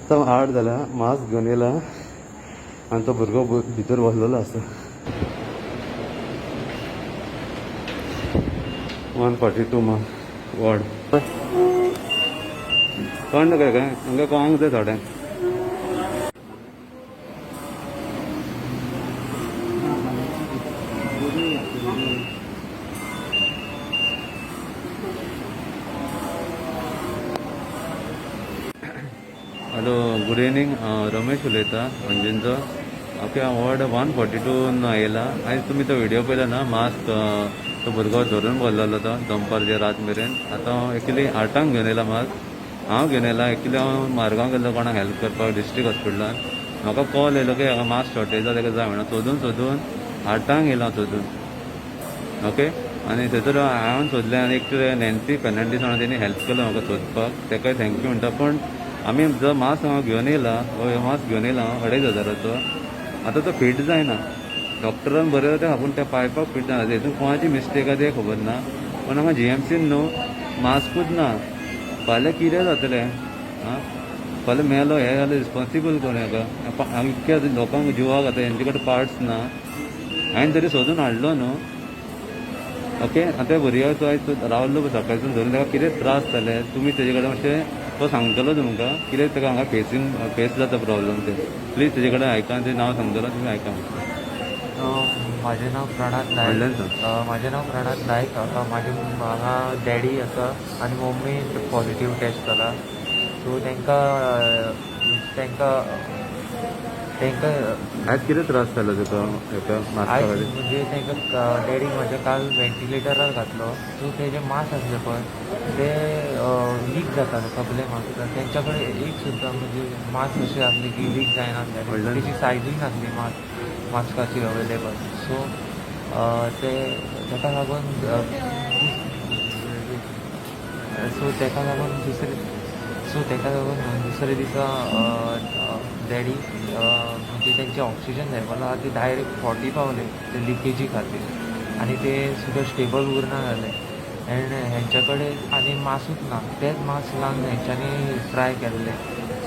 आतां 8 जाल्या, मास्क घेवन येयला आनी तो भुरगो भितर बसलेलो आसा. 142 मा वॉर्ड. कोण काय काय हांगा कोणाक जाय थोड्यांक. हॅलो, गुड इवनींग, हांव रमेश उलयतां पणजेंचो. ओके, हांव वॉर्ड 142 येयला. आयज तुमी तो व्हिडियो पळयला ना, मास्क तो भुरगो धरून बसलेलो तो दनपारचे रात मेरेन. आतां हांव एक्चुली 8ांक घेवन येयला मास्क, हांव घेवन येयला. एक्चुली हांव मारगांव गेल्लो कोणाक हेल्प करपाक डिस्ट्रिक्ट हॉस्पिटलान. म्हाका कॉल येयलो की हांगा मास्क शॉर्टेज आसा, ताका जाय म्हणून. सोदून सोदून 8ांक येयला हांव सोदून. ओके, आनी थंयसर हांवें सोदलें आनी एक नॅन्सी फेर्नांडीस म्हणून तेणी हेल्प केलो म्हाका सोदपाक, ताकाय thank you म्हणटा. पूण आमी जो मास्क हांव घेवन येयला, हो मास्क घेवन येयला हांव 2500चो, आतां तो फीट जायना. डॉक्टरान बरयला तें, पूण त्या पायपाक फीट जायना. हेतून कोणाची मिस्टेक आहा तें खबर ना, पूण हांगा जीएमसीन न्हू मास्कूच ना. फाल्यां कितें जातलें? आं, फाल्यां मेलो हें जाल्यार रिस्पॉन्सिबल कोण हेका? हांगा इतक्या लोकांक जिवाक आतां हेंचे कडेन पार्ट्स ना. हांवें तरी सोदून हाडलो न्हू. ओके, आतां त्या भुरग्याक तो आयज रावल्लो पळय सकाळच्यान धरून, ताका कितें त्रास जाले तुमी तेजे कडेन मातशें, तो सांगतलो तुमकां कितें ताका हांगा फेसींग फेस जाता प्रॉब्लम ते. प्लीज तेजे कडेन आयका, तें नांव सांगतलो, तुमी आयका. म्हाजें नांव प्रणात नायक. व्हडल्यान सांग. म्हाजें नांव प्रणात नायक. म्हाजे हांगा डॅडी आसा आनी मम्मी पॉझिटीव टेस्ट जाला. सो तांकां तांकां तांकां आयज कितें त्रास जालो तुका हेका मास्का आयज खातीर? म्हणजे तांकां डॅडीक म्हाज्या काल व्हेंटिलेटरार घातलो. सो तेजे मास्क आसले पळय ते लीक जाताले सगळे मास्क. तेंच्या कडेन एक सुद्दां म्हणजे मास्क अशें आसले की लीक जायनासले. व्हडल्यान. तेजी सायजूय नासली मास्काची अवेलेबल. सो ते ताका लागून, सो ताका लागून दुसरे, सो ताका लागून दुसरे दिसा डॅडी म्हणजे तेंचे ऑक्सिजन लेवल आहा ती डायरेक्ट 40 पावले ते लिकेजी खातीर आनी ते सुद्दां स्टेबल उरना जाले. एंड हेंच्या कडेन आनी मास्कूच ना, तेच मास्क लावन हेंच्यांनी ट्राय केल्ले.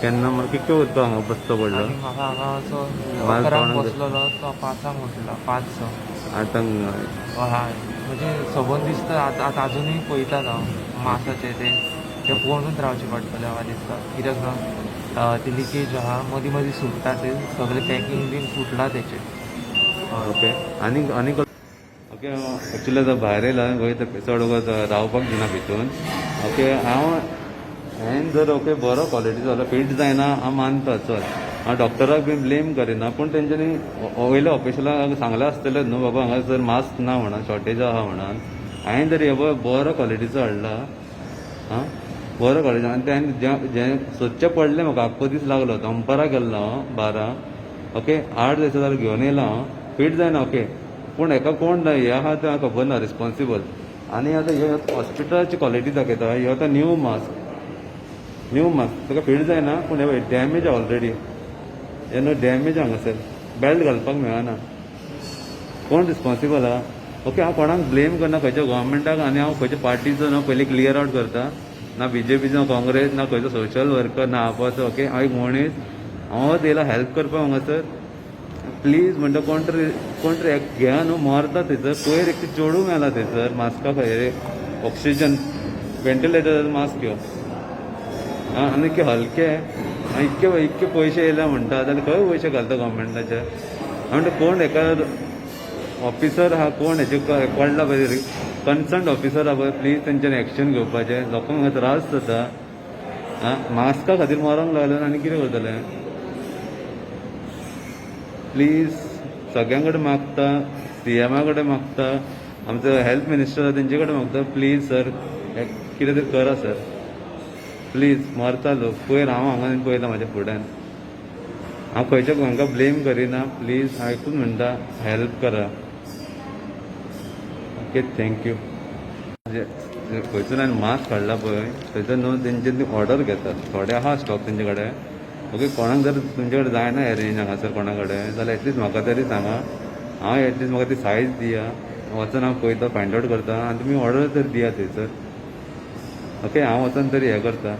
केन्ना कितक्यो वचपा हांगा बसचो पडलो? आनी म्हाका हांगा असो मास्क 11क कोणाक बसलेलो तो 5ांक उठला, 5-6. 8ांक. हय, म्हणजे सबंद दिसता. आतां आतां आजुनूय पळयतात हांव मासाचे ते ते पळोवनूच रावचें पडटलें म्हाका दिसता, कित्याक सांग, ती लिकेज आहा, मदीं मदीं सुट्टा, ते सगळें पॅकींग बीन फुटलां तेचें. हय. ओके, आनी आनी ओके, एक्चुली आतां भायर येयला वयता, चड वगत रावपाक दिना भितून. ओके, हांव हांवें जर ओके बरो क्वॉलिटीचो जाल्यार फीट जायना हांव मानता, चल हांव डॉक्टराक बीन ब्लेम करिना, पूण तेंच्यांनी वयल्या ऑफिशलाक सांगलें आसतलें न्हू बाबा हांगा सर मास्क ना म्हणून, शॉर्टेज आहा म्हणून. हांवें तरी हे पळय बरो क्वॉलिटीचो हाडला, आं बरो क्वॉलिटी. आनी तें जें सोदचें पडलें म्हाका, आख्खो दीस लागलो. दनपारां गेल्लो हांव 12, ओके, 8 दिसा जाल्यार घेवन येयला हांव, फीट जायना. ओके, पूण हेका कोण हें आहा तें म्हाका खबर ना रिस्पॉन्सिबल. आनी आतां हे हॉस्पिटलाची क्वॉलिटी दाखयता. हे आतां न्यू मास्क, न्यू मास्क ताका फीट जायना, पूण हे डॅमेज ऑलरेडी, हे न्हू डॅमेज, हांगासर बेल्ट घालपाक मेळना. कोण रिस्पॉन्सिबल आहा? ओके, हांव कोणाक ब्लेम करना, खंयच्या गव्हर्मेंटाक, आनी हांव खंयच्या पार्टीचो न्हू, पयलीं क्लियर आवट करता, ना बीजेपीचो, काँग्रेस ना, खंयचो सोशल वर्कर ना आपाचो. ओके, हांव एक मनीस, हांव येयला हेल्प करपाक हांगासर. प्लीज म्हणटा, कोण तरी कोण तरी घेया न्हू, मरता थंयसर. पयर एक चेडूं मेला थंयसर मास्का खातीर, ऑक्सिजन व्हेंटिलेटर मास्क घेवन. आं, आनी इतके हलके आनी इतके इतके पयशे येयले म्हणटा जाल्यार खंय पयशे घालता गव्हर्मेंटाचे? हांव म्हणटा कोण हेका ऑफिसर आहा, कोण हेजे पडला पळय, कन्सर्न ऑफिसर आहा पळय, प्लीज तेंच्यानी एक्शन घेवपाचें. लोकांक त्रास जाता. आं, मास्का खातीर मरोंक लागले आनी कितें करतले? प्लीज सगळ्यां कडेन मागता, सीएमा कडेन मागता, आमचो हेल्थ मिनिस्टर आहा तेंचे कडेन मागता, प्लीज सर कितें तरी करा सर, प्लीज. मरता लोक. पयर हांव हांगा पळयता म्हाज्या फुड्यान. हांव खंयच्या हांकां ब्लेम करिना, प्लीज हांव एकूच म्हणटा, हेल्प करा. Okay, thank you. खंयसून हांवें मास्क हाडला पळय थंयसर न्हू तेंचे ती ऑर्डर घेतात, थोडे आहा स्टॉक तेंचे कडेन. ओके, कोणाक जर तुमचे कडेन जायना एरेंज हांगासर कोणा कडेन जाल्यार एटलिस्ट म्हाका तरी सांगा, हांव एटलिस्ट म्हाका ती सायज दिया, वचून हांव पळयता, फायंड आवट करता आनी तुमी ऑर्डर तरी दिया थंयसर. ओके, हांव वचून तरी हें करता.